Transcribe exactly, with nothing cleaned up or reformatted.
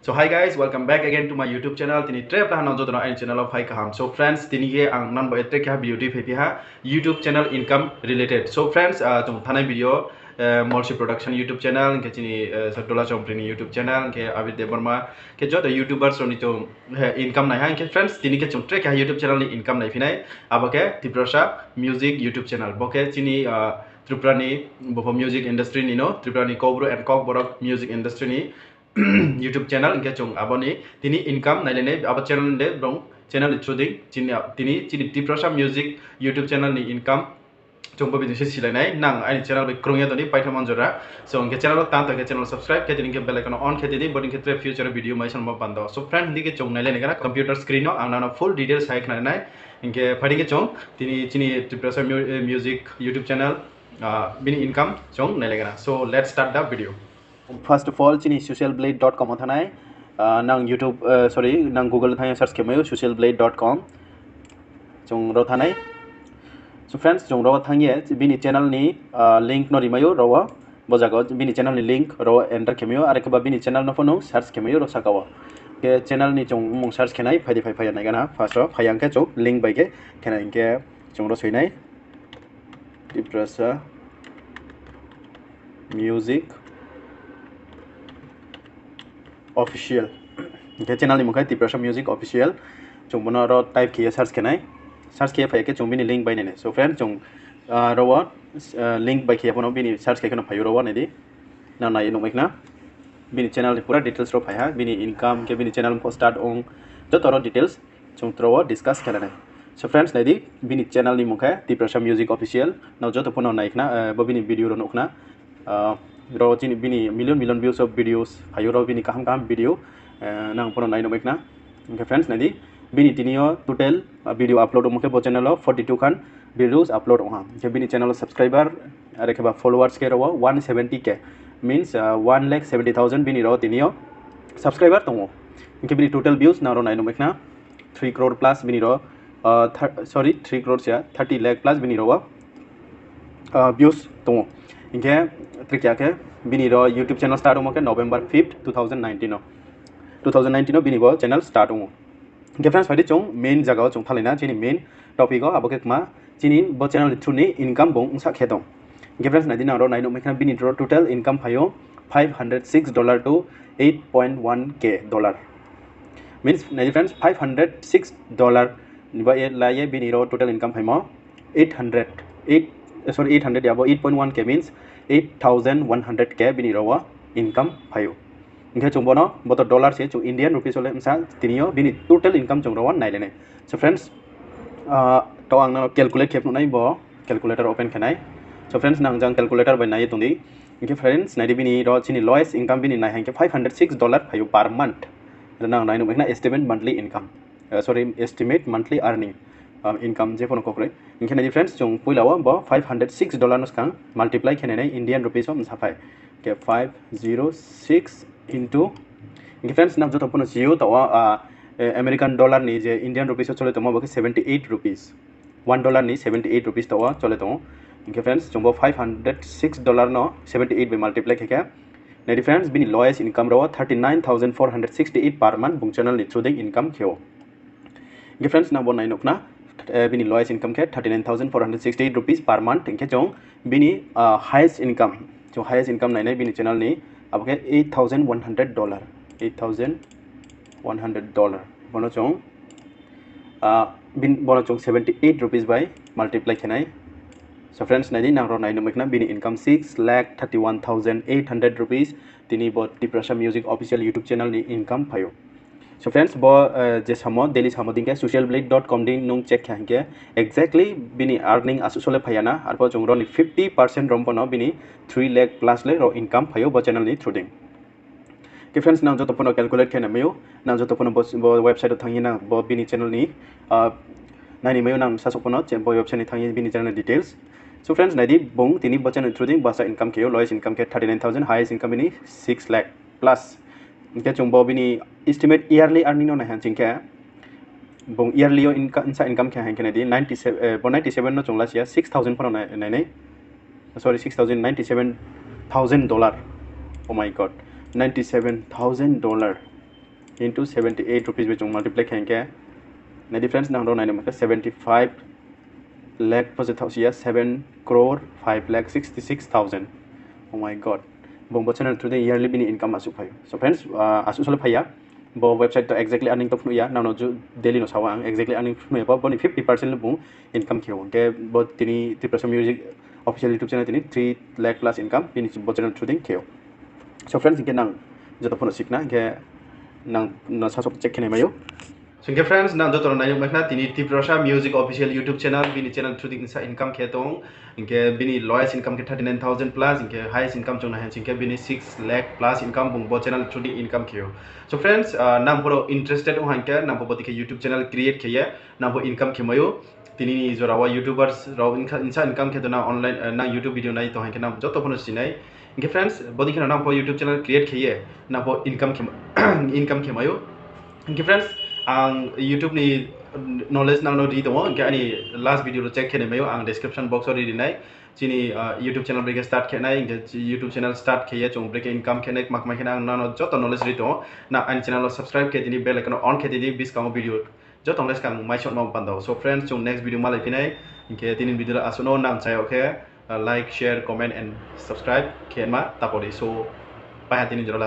So hi guys, welcome back again to my YouTube channel. Tini tre pla ha nang joto no aini channel wo phai kaham. So friends, tini khe ang nang bo tre keha video tui phaiphi ha, YouTube channel income related. So friends, chung thanai video Molsi Production YouTube channel, hing khe chini Dola Chompri ni YouTube channel, hing khe Abir Debbarma, khe joto YouTubers rao ni chung income nai ha. Hing khe friends, tini khe chung tre keha YouTube channel ni income naiphi nai. Abo khe Tiprasa Music YouTube channel. Bo khe chini Tripura ni bopho music industry ni no, Tripura ni Kokbru and Kokborok music industry ni YouTube channel, hing khe chung abo ni tini income nailai nai, abo channel de brong channel ni through dei, tini chini Tiprasa Music YouTube channel ni income chung bo video se silai nai, nang aini channel bai krung ye tong di, paitha manjora. So hing khe channel wo tang tong khe channel subscribe khe tini khe bell icon on khe tini, bo dei khe tre future video mai sanmo pando. So friend, hing khe chung nailai nai gana computer screen no ang nang no full details hai khna nai. Hing khe phai di khe chung tini chini Tiprasa Music YouTube channel bini income chung nailai gana. So let's start the video. First of all, chini social blade dot com wo thanai. Nang YouTube, sorry, nang Google wo thanng ye search khe mai ou social blade dot com. Chung ro thanai. So friends, chung ro thanng ye bini channel ni link no ri mai ou ro wo. Bo zaga wo bini channel ni link ro wo enter khe mai ou, are khe ba bini channel no pho nung search khe mai ou ro saka wo. Khe channel ni chung mung search khe nai, phai di phai phai ya nai gana. First wo phai ya khe chung link bai khe khe nai hing khe chung ro soi nai. Tiprasa Music Official. Hing khe channel ni mung khe Tiprasa Music Official. Chung bo no ro type khe ye search khe nai. Search khe ye phai ya khe chung bini link bai nai nai. So friend, chung ro wo link bai khe ye pho no bini search khe khe no phai ou ro wo nai di. Nang nai ye nuhmai khna. Bini channel ni pura details ro phai ha. Bini income khe bini channel pho start ong. Joto ro details chung tro wo discuss khe nai. So friends, nai di, bini channel ni mung khe Tiprasa Music Official. Nang joto pho no nai khna, bo bini video ro nuh khna. Ro chini bini million million views of videos phai ou ro, bini kaham kaham video nang pho no nai nuhmai khna. Hing khe friends, nai di, bini tini yo total video upload ongmo khe bo channel wo forty two khan videos upload ong ha. Hing khe bini channel wo subscriber are khe ba followers khe ro wo one seventy K, means one lakh seventy thousand bini ro tini yo subscriber tong ou. Hing khe bini total views nang ro nai nuhmai khna, three crore plus bini ro, sorry, three crore ya, thirty lakh plus bini ro wo views tong ou. Hing khe tre khe bini ro YouTube channel start ongmo khe November fifth, two thousand nineteen wo. Two thousand nineteen wo bini bo channel start ong ou. Hing khe friends, phai di chung main zaga wo chung thanglai na, chini main topic wo, abo khe kma chini bo channel ni through ni income bung bsa khe tong. Hing khe friends, nai di, nang ro nai nuhmai khna bini ro total income phai ou five hundred six dollar to eight point one K dollar. Means, nai di friends, five hundred six dollar ni ba ye la ye bini ro total income phaimo eight hundred, eight, sorry, eight hundred ya, bo eight point one K means eight thousand one hundred K bini ro wo income phai ou. Hing khe chung bo no, bo to dollar se, chung Indian rupees wo le bsa tini yo bini total income chung ro wo nailai nai. So friends, to ang nang no calculate khe phnuh nai, bo calculator open khe nai. So friends, nang jang calculator bai nai ye tong di. Hing khe friends, nai di, bini ro chini lowest income bini nai ha hing khe five hundred six dollar phai ou per month. Nang nai nuhmai khna estimate monthly income, sorry, estimate monthly earning, income je pho no kau kroi. Hing khe nai di friends, chung poila wo bo five hundred six dollar no skang multiply khe nai nai Indian rupees wo bsa phai. Khe five zero six into, hing khe friends, nang joto pho no si ou, taoh wo American dollar ni je Indian rupees wo chole tongmo, bo khe seventy eight rupees. One dollar ni seventy eight rupees taoh wo chole tong ou. Hing khe friends, chung bo five hundred six dollar no seventy eight bai multiply khe khe, nai di friends, bini lowest income ro wo thirty nine thousand four hundred sixty eight per month bung channel ni through dei income khe ou. Hing khe friends, nang bo nai nuh khna, bini lowest income khe thirty nine thousand four hundred sixty eight rupees per month. Hing khe chung bini highest income, chung highest income nai nai bini channel ni, abo khe eight thousand one hundred dollar, eight thousand one hundred dollar. Bo no chung, bo no chung seventy eight rupees bai multiply khe nai. So friends, nai di, nang ro nai nuhmai khna, bini income six lakh thirty one thousand eight hundred rupees. Tini bo Tiprasa Music Official YouTube channel ni income phai ou. So friends, bo je samo, daily samo dei khe social blade dot com dei nung check khe hing khe exactly bini earning asuh so le phai ya na, arpho chung ro ni fifty percent rom pho no bini three lakh plus le ro income phai ou bo channel ni through dei. Khe friends, nang joto pho no calculate khe nai mai ou, nang joto pho no bo website wo thanng ye nang bo bini channel ni nai ni mai ou, nang sasaoh pho no bo website ni thanng ye bini channel ni details. So friends, nai di, bung tini bo channel through dei bsa income khe ou, lowest income khe thirty nine thousand, highest income bini six lakh plus. Hing khe chung bo bini estimate yearly earning no nai ha hing khe, bung yearly yo bsa income khe ha hing khe nai di, bo ninety seven no chung lasi ya, six thousand pho no nai nai, sorry, six thousand, ninety seven thousand dollar. Oh my God, ninety seven thousand dollar. into seventy eight rupees bai chung multiply khe hing khe, nai di friends, nang ro nai ni ma khe seventy five lakh pho je thaoh si ya, seven crore five lakh sixty six thousand. Oh my God. Bung bo channel through di yearly bini income asuh phai ou. So friends, asuh sole phai ya. Bo website to exactly earning to phnuh ya, nang no daily no sa ou ang, exactly earning phnuh ya, bo boni fifty percent le bung income khe ou. Hing khe bo tini Tiprasa Music official YouTube channel tini three lakh plus income bini bo channel through di khe ou. So friends, hing khe nang joto pho no sikhna, hing khe nang no sasok check khe nai mai ou. So hing khe friends, nang joto no nai mai khna tini Tiprasa Music official YouTube channel, bini channel through di sa income khe tong. Hing khe bini lowest income khe thirty nine thousand plus, hing khe highest income chung nai hing khe bini six lakh plus income bung bo channel through di income khe ou. So friends, nang pho interested ong hing khe nang pho bo dei khe YouTube channel create khe ye nang pho income khe mai ou. Tini jora wo YouTubers rao insa income khe tong nang online, nang YouTube video nai tong hing khe nang joto pho no si nai. Hing khe friends, bo dei khe no nang pho YouTube channel create khe ye nang pho income khe, income khe mai ou. Hing khe friends, ang YouTube ni knowledge nang no ri tong ou, hing khe aini last video ro check khe nai mai ou, ang description box wo ri ri nai. Chini YouTube channel brekhe start khe nai, hing khe YouTube channel start khe ye chung brekhe income khe nai, kma kma khe nai, ang nang no joto knowledge ri tong ou. Nang aini channel wo subscribe khe tini bell icon no on khe tini buskang wo video joto knowledge kang mai songma panda ou. So friends, chung next video malai phi nai. Hing khe tini video le asuh no, nang cha yag khe like, share, comment and subscribe khe ma ta pori. So paiha tini jora last.